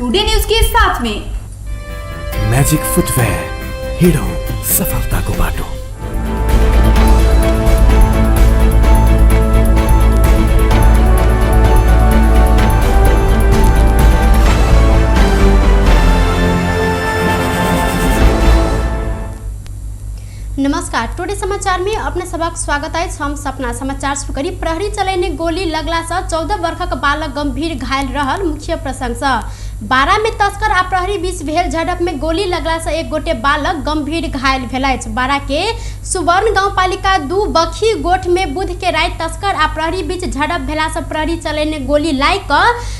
Today news के साथ में। म्याजिक फुटवेयर, हिँडौँ सफलताको बाटो। नमस्कार, टुडे समाचार में अपने सबक स्वागत अछि। हम सपना। समाचार शुरू करी। प्रहरी चलेने गोली लगला से 14 वर्षक बालक गंभीर घायल रहल मुख्य प्रसंग से। बारा में तस्कर आ प्रहरी बीच भेल झड़प में गोली लगला से एक गोटे बालक गंभीर घायल भेल अछि। बारा के सुवर्ण गांवपालिका 2 बखी गोठ में बुध के राति तस्कर आ प्रहरी बीच झड़प भेला से प्रहरी चलेने गोली लागि कऽ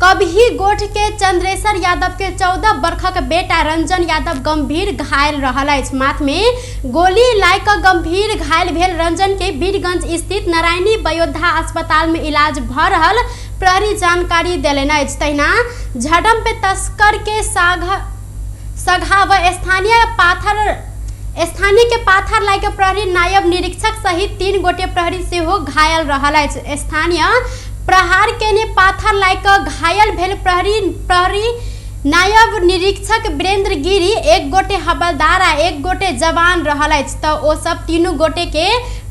कबही गोठ के चंद्रेश्वर यादव के 14 वर्षक बेटा रंजन यादव गंभीर घायल रहल अछि। माथ में गोली लागि कऽ गंभीर घायल भेल रंजन के वीरगंज स्थित नारायणी वयोद्धा अस्पताल में इलाज भऽ रहल प्रहरी जानकारी देलनि अछि। तहिना झड़प में तस्कर के सघा व स्थानीय के पाथर लागि कऽ प्रहरी नायब निरीक्षक सहित 3 गोटे प्रहरी सेहो घायल रहल अछि। स्थानीय प्रहार केने पाथर लागि कऽ घायल भेल प्रहरी नायब निरीक्षक वीरेंद्र गिरी, 1 गोटे हवलदार आ 1 गोटे जवान रहल अछि। तऽ ओ सब 3 गोटे के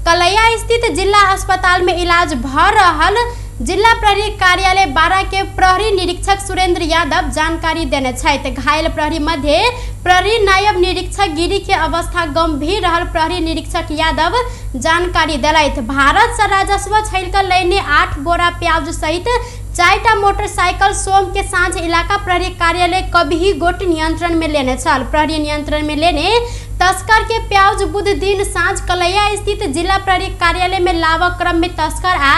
कलैया स्थित जिला अस्पताल में इलाज भऽ रहल जिला प्रहरी कार्यालय बारा के प्रहरी निरीक्षक सुरेंद्र यादव जानकारी देने छथि। घायल प्रहरी मध्य प्रहरी नायब निरीक्षक गिरी के अवस्था गंभीर रहल प्रहरी निरीक्षक यादव जानकारी देलथि। भारत से राजस्व छैल कऽ लेने 8 बोरा प्याज सहित 4टा मोटरसाइकिल सोम के साँझ इलाका प्रहरी कार्यालय कबही गोट नियंत्रण में लेने छल। प्रहरी नियंत्रण में लेने तस्कर के प्याज बुध दिन साँझ कलैया स्थित जिला प्रहरी कार्यालय में लावक क्रम में तस्कर आ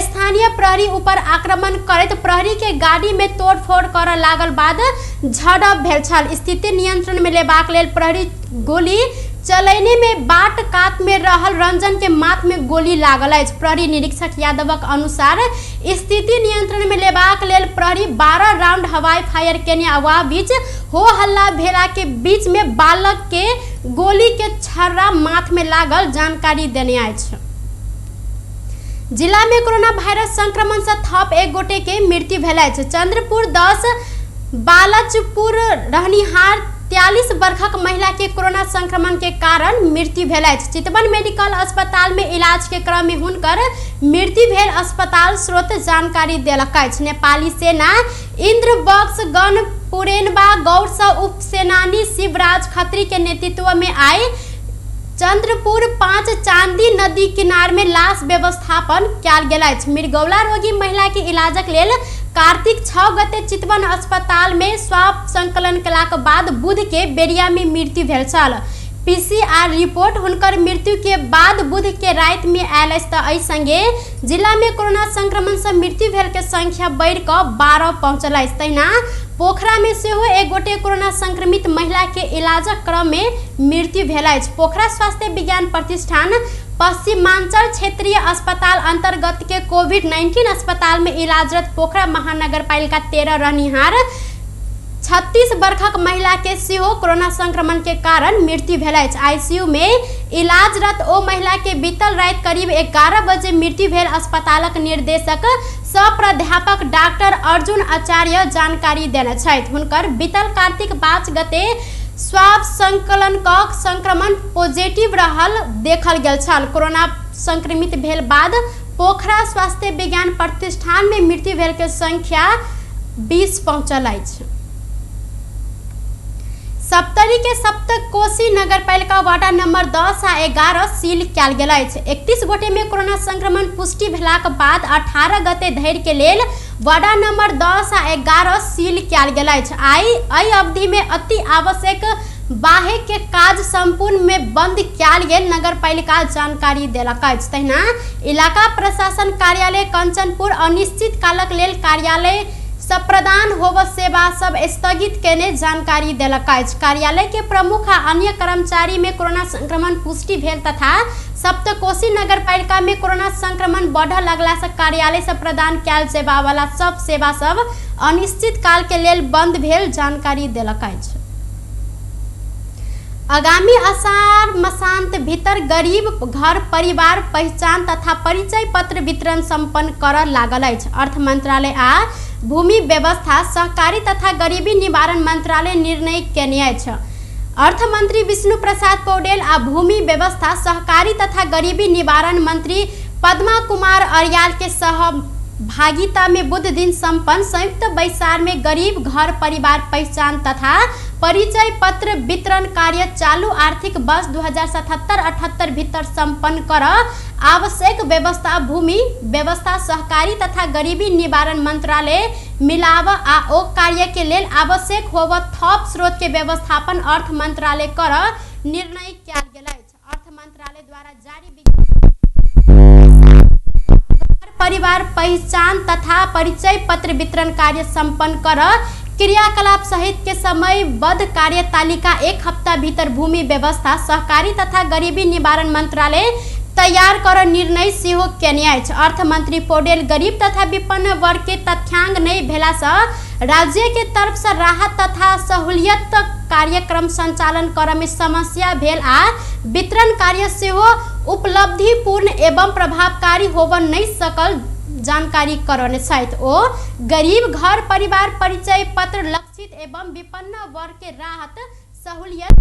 स्थानीय प्रहरी ऊपर आक्रमण करैत प्रहरी के गाड़ी में तोड़फोड़ करऽ लागल बाद झड़प भेल छल। स्थिति नियंत्रण में लेबाक लेल प्रहरी गोली चलैने में बाट कात में रहल रंजन के माथ में गोली लागल अछि। प्रहरी निरीक्षक यादवक अनुसार स्थिति नियंत्रण में लेबाक लेल प्रहरी 12 राउंड हवाई फायर केने आ बीच हो हल्ला भेला के बीच में बालक के गोली के छर्रा माथ में लागल जानकारी देने अछि। जिला में कोरोना वायरस संक्रमण से थप 1 गोटे के मृत्यु भेल अछि। चंद्रपुर 10 बालचपुर रहनिहार 43 वर्षक महिला के कोरोना संक्रमण के कारण मृत्यु भेल अछि। चितवन मेडिकल अस्पताल में इलाज के क्रम में हुनकर मृत्यु भेल अस्पताल स्रोत जानकारी देलक अछि। नेपाली सेना इंद्र बक्स गण पुरेनबा गौर सँ उप सेनानी शिवराज खत्री के नेतृत्व में आए चंद्रपुर 5 चांदी नदी किनार में लाश व्यवस्थापन कयल गेल अछि। मृगौला रोगी महिला के इलाजक लेल कार्तिक 6 गते चितवन अस्पताल में स्वाब संकलन केलाक बाद बुध के बेरिया में मृत्यु भेल छल। पीसीआर रिपोर्ट हुनकर मृत्यु के बाद बुध के राति में आयल अछि। तऽ एहि संगे जिला में कोरोना संक्रमण से मृत्यु भेल के संख्या बढ़ि कऽ 12 पहुंचल अछि। तहिना पोखरा में सेहो 1 गोटे कोरोना संक्रमित महिला के इलाजक क्रम में मृत्यु भेल अछि। पोखरा स्वास्थ्य विज्ञान प्रतिष्ठान पश्चिमांचल क्षेत्रीय अस्पताल अंतर्गत के कोविड-19 अस्पताल में इलाजरत पोखरा महानगरपालिका 13 रहनिहार 36 वर्षक महिला के सेहो कोरोना संक्रमण के कारण मृत्यु भेल अछि। आईसीयू में इलाजरत ओ महिला के बीतल राति करीब 11 बजे मृत्यु भेल अस्पतालक निर्देशक सह प्राध्यापक डॉक्टर अर्जुन आचार्य जानकारी देने छथि। हुनकर बीतल कार्तिक 5 गते स्वाब संकलन क संक्रमण पॉजिटिव रहल देखल गेल छल। कोरोना संक्रमित भेल बाद पोखरा स्वास्थ्य विज्ञान प्रतिष्ठान में मृत्यु भेल के संख्या 20 पहुंचल अछि। सप्तरी के सप्तकोशी नगरपालिका वार्ड नंबर 10 आ 11 सील कयल गेल अछि। 31 गोटे में कोरोना संक्रमण पुष्टि भेलाक बाद 18 गते धरि के लेल वार्ड नंबर 10 आ 11 सील कयल गेल अछि। आइ एहि अवधि में अति आवश्यक बाहे के काज संपूर्ण में बंद कयल गेल नगरपालिका जानकारी देलक अछि। तहिना इलाका प्रशासन कार्यालय कंचनपुर अनिश्चित कालक लेल कार्यालय सब प्रदान होब सेवा सब स्थगित केने जानकारी देलक अछि। कार्यालय के प्रमुख आ अन्य कर्मचारी में कोरोना संक्रमण पुष्टि भेल तथा सप्तकोशी नगरपालिका में कोरोना संक्रमण बढ़ लगला से कार्यालय से प्रदान कयल जेबावला सब सेवा सब अनिश्चित काल के लेल बंद भेल जानकारी देलक अछि। आगामी अषाढ़ मसांत भीतर गरीब घर परिवार पहिचान तथा परिचय पत्र वितरण संपन्न करऽ लागल अछि। अर्थ मंत्रालय आ भूमि व्यवस्था सहकारी तथा गरीबी निवारण मंत्रालय निर्णय केने अछि। अर्थमन्त्री विष्णु प्रसाद पौडेल आ भूमि व्यवस्था सहकारी तथा गरीबी निवारण मंत्री पद्मा कुमार अर्याल के सहभागिता में बुध दिन संपन्न संयुक्त बैसार में गरीब घर परिवार पहिचान तथा परिचय पत्र वितरण कार्य चालू आर्थिक वर्ष 2077-78 भीतर संपन्न कर आवश्यक व्यवस्था भूमि व्यवस्था सहकारी तथा गरीबी निवारण मंत्रालय मिलाव आ ओ कार्य के लेल आवश्यक होव थप स्रोत के व्यवस्थापन अर्थ मंत्रालय कर निर्णय कयल गेल अछि। अर्थ मंत्रालय द्वारा जारी परिवार पहिचान तथा परिचय पत्र वितरण कार्य संपन्न कर क्रियाकलाप सहित के समयबद्ध कार्य तालिका एक हफ्ता भीतर भूमि व्यवस्था सहकारी तथा गरीबी निवारण मंत्रालय तैयार कर निर्णय सेहो केने अछि। अर्थमंत्री पौडेल गरीब तथा विपन्न वर्ग के तथ्यांक नहि भेला से राज्य के तरफ से राहत तथा सहूलियत कार्यक्रम संचालन करय में समस्या भेल आ वितरण कार्य सेहो उपलब्धिपूर्ण एवं प्रभावकारी होबऽ नहि सकल जानकारी करौने छथि। ओ गरीब घर परिवार परिचय पत्र लक्षित एवं विपन्न वर्ग के राहत सहूलियत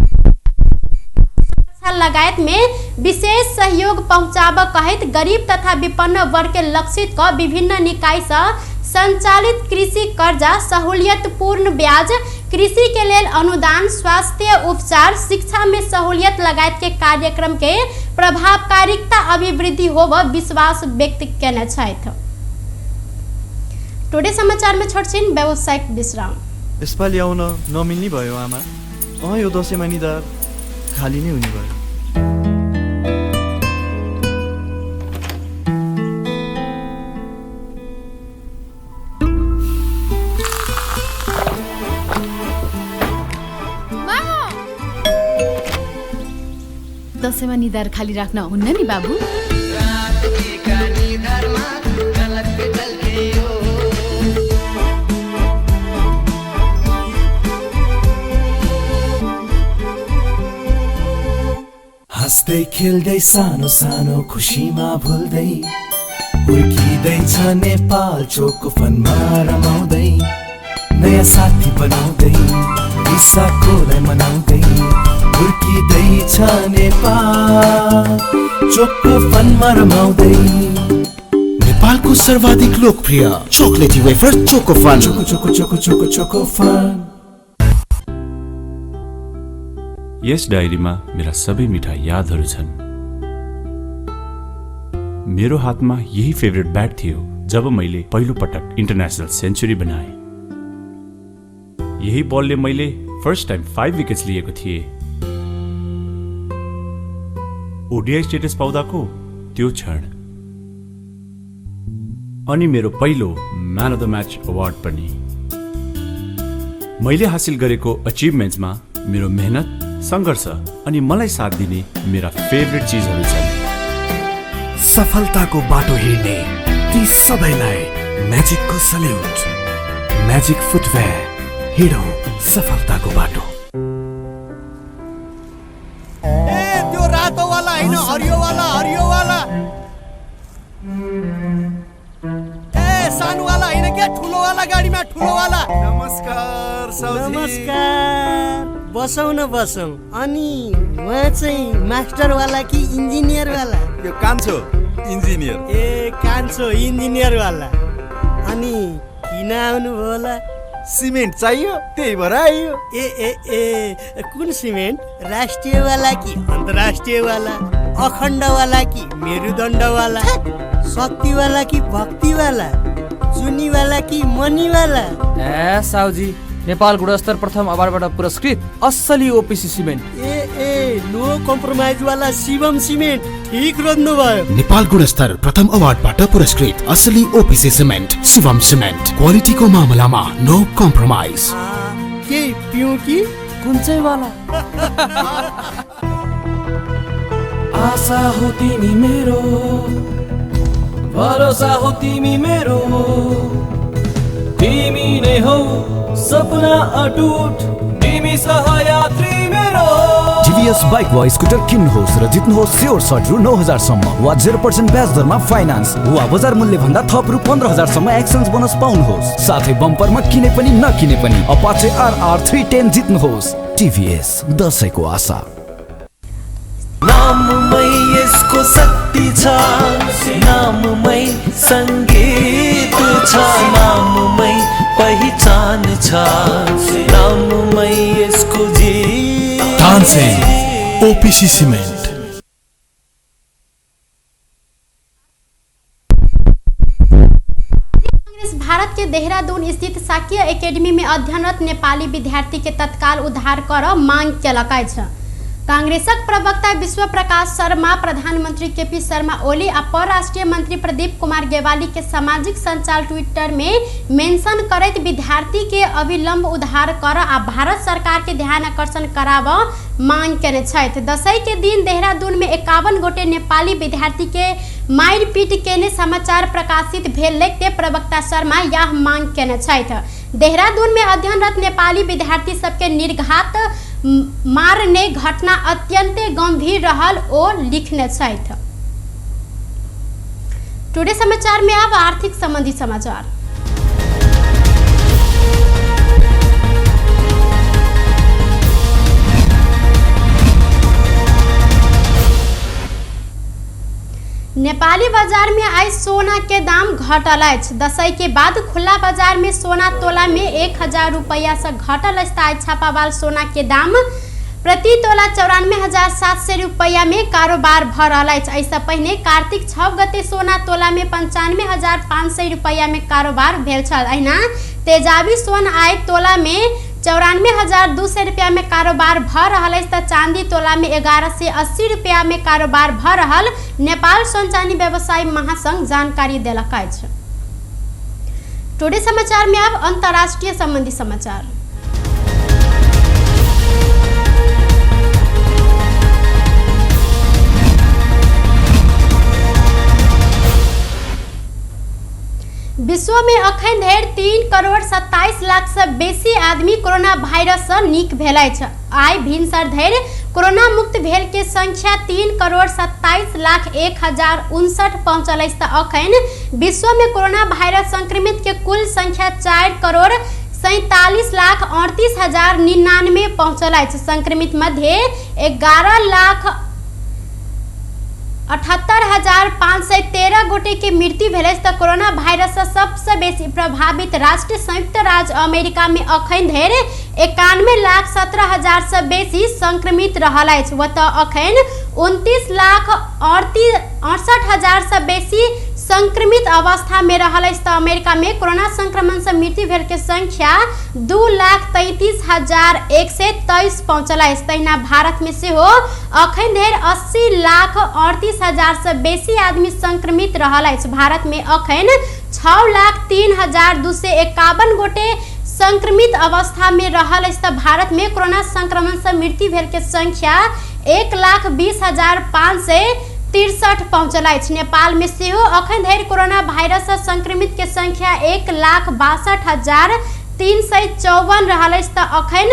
लगायत में विशेष सहयोग पहुंचाब कहैत गरीब तथा विपन्न वर्ग के लक्षित क विभिन्न निकाय से संचालित कृषि कर्जा सहूलियतपूर्ण ब्याज कृषि के लेल अनुदान स्वास्थ्य उपचार शिक्षा में सहूलियत लगायत के कार्यक्रम के प्रभावकारिता अभिवृद्धि होब विश्वास व्यक्त केने छथि। टुडे समाचार में छोटछिन व्यावसायिक विश्राम। यसपालि आउन नमिल्ने भयो आमा। अँ यो दसैँमा निधार खाली नै हुने भयो। दसैँमा निधार खाली राख्न हुन्न नि बाबु। हाँस्दै खेल्दै सानो सानो खुसीमा भुल्दै हुर्किँदैछ नेपाल चोको फनमा रमाउँदै नयाँ साथी बनाउँदै रिसाकोलाई मनाउँदै हुर्किँदैछ नेपाल चोको फनमा रमाउँदै। नेपालको सर्वाधिक लोकप्रिय चोकलेटी wafer choco fun. Choco choco choco choco choco fun. यस डायरीमा मेरा सबै मिठा यादहरू छन्। मेरो हातमा यही फेभरेट ब्याट थियो जब मैले पहिलो पटक इन्टरनेसनल सेन्चुरी बनाएँ। यही बलले मैले फर्स्ट टाइम 5 विकेट्स लिएको थिएँ। ओडिआई स्टेटस पाउँदाको त्यो क्षण अनि मेरो पहिलो man of the match award पनि। मैले हासिल गरेको अचिभमेन्ट्समा मेरो मेहनत, सङ्घर्ष अनि मलाई साथ दिने मेरा फेभरेट चिजहरू छन्। सफलताको बाटो हिँड्ने ती सबैलाई म्याजिकको सल्युट। म्याजिक फुटवेयर, हिँडौँ सफलताको बाटो। ए त्यो रातो वाला हैन, हरियो वाला, हरियो वाला। ए सानो वाला हैन के, ठुलो वाला गाडीमा, ठुलो वाला। नमस्कार साउजी। नमस्कार। बसौँ न बसौँ। अनि उहाँ चाहिँ मास्टर वाला कि इन्जिनियर वाला? यो कान्छो इन्जिनियर। ए कान्छो इन्जिनियर वाला। अनि किन आउनुभयो होला? सिमेन्ट चाहियो त्यही भएर आइयो। ए ए ए कुन सिमेन्ट? राष्ट्रिय वाला कि अन्तर्राष्ट्रिय वाला? अखण्ड वाला कि मेरुदण्ड वाला? शक्ति वाला कि भक्ति वाला? जुनी वाला कि मनी वाला? ए साउजी, नेपाल गुणस्तर प्रथम अवार्डबाट पुरस्कृत असली ओपिसी सिमेन्ट। ए ए नो कम्प्रोमाइज वाला शिवम सिमेन्ट। ठीक रोज्नु भयो। नेपाल गुणस्तर प्रथम अवार्डबाट पुरस्कृत असली ओपिसी सिमेन्ट शिवम सिमेन्ट। क्वालिटीको मामलामा नो कम्प्रोमाइज। के पिउँ कि कुन चाहिँ वाला? आशा हो तिमी मेरो, भरोसा हो तिमी मेरो, तिमी नै हौ सपना अटुट, तिमी सहयात्री मेरो। जीवी टिभीएस बाइक वा स्कुटर किन्नुहोस् र जित्नुहोस् स्योर सर्ट रु 9000 सम्म वा 0% ब्याज दरमा फाइनान्स वा बजार मूल्य भन्दा थप रु 15000 सम्म एक्सचेन्ज बोनस पाउनुहोस्। साथै बम्परमा किने पनि नकिने पनि अपाचे आरआर 310 जित्नुहोस्। टिभीएस, दशैंको आशा। नाममै यसको शक्ति छ, नाममै संगीत छ, नाममै पहिचान छ, नाममै यसको जीवन। Tansen OPC cement. Congress Bharat के देहरादून स्थित शाक्य एकेडमी में अध्ययनरत नेपाली विद्यार्थी के तत्काल उद्धार कर मांग केलक अछि। कांग्रेसक प्रवक्ता विश्व प्रकाश शर्मा प्रधानमंत्री केपी शर्मा ओली आ परराष्ट्रीय मंत्री प्रदीप कुमार गेवाली के सामाजिक संचार ट्विटर में मेंशन करैत विद्यार्थी के अविलंब उद्धार कर आ भारत सरकार के ध्यान आकर्षण कराब मांग केने छथि। दशैं के दिन देहरादून में 51 गोटे नेपाली विद्यार्थी के मारिपीट केने समाचार प्रकाशित भेल लिखते प्रवक्ता शर्मा यह मांग केने छथि। देहरादून में अध्ययनरत नेपाली विद्यार्थी सबके निर्घात मारने घटना अत्यंत गंभीर रहल ओ लिखने छथि। टुडे समाचार में अब आर्थिक संबंधी समाचार। नेपाली बाजार में आइ सोना के दाम घटल अछि। दशैं के बाद खुला बाजार में सोना तोला में 1000 रुपया से घटल अछि। आइ छापावाल सोना के दाम प्रति तोला 94,700 रुपया में कारोबार भ रहल अछि। एहिसँ पहिने कार्तिक 6 गते सोना तोला में 95,500 रुपया में कारोबार भेल छल। अहिना तेजाबी सोन आइ तोला में 94,200 रुपया में कारोबार भ रहल अछि त चांदी तोला में 1180 रुपया में कारोबार भ रहल नेपाल सोन चांदी व्यवसायी महासंघ जानकारी देलक अछि। टुडे समाचार में अब अंतर्राष्ट्रीय संबंधी समाचार। विश्व में अखन धरि 3 करोड़ 27 लाख से बेसी आदमी कोरोना वायरस से नीक भेल अछि। आइ भिनसर धरि कोरोना मुक्त भेल के संख्या 3 करोड़ 27 लाख 1,059 पहुंचल अछि। त अखन विश्व में कोरोना वायरस संक्रमित के कुल संख्या 4 करोड़ 47 लाख 38,099 पहुंचल अछि। संक्रमित मध्य 11 लाख 78,513 गोटे के मृत्यु भेल अछि। त कोरोना वायरस से सबसे बेसी प्रभावित राष्ट्र संयुक्त राज्य अमेरिका में अखन धरि 91,17,000 से बेसी संक्रमित रहल अछि। ओतऽ अखन 29,68,000 से बेसी संक्रमित अवस्था में रहल अछि। त अमेरिका में कोरोना संक्रमण से मृत्यु भेल के संख्या 2,33,123 पहुंचल अछि। तहिना भारत में सेहो अखन धरि 80,38,000 से बेसी आदमी संक्रमित रहल अछि। भारत में अखन 6,03,251 गोटे संक्रमित अवस्था में रहल अछि। त भारत में कोरोना संक्रमण से मृत्यु भेल के संख्या 1,20,563 पहुंचल अछि। नेपाल में सेहो अखन धरि कोरोना वायरस से संक्रमित के संख्या 1,62,354 रहल अछि। त अखन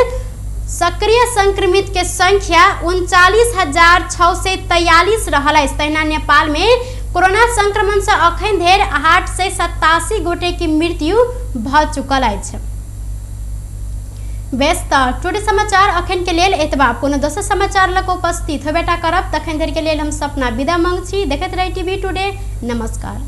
सक्रिय संक्रमित के संख्या 39,643 रहल अछि। तहिना नेपाल में कोरोना संक्रमण से अखन धरि 887 गोटे की मृत्यु भ चुकल अछि। बेस त टुडे समाचार अखन के लेल एतबा। कोनो दोसर समाचार लग उपस्थित होबेटा करब। तखन धरि के लेल हम सपना विदा मांग छी। देखैत रही टीवी टुडे। नमस्कार।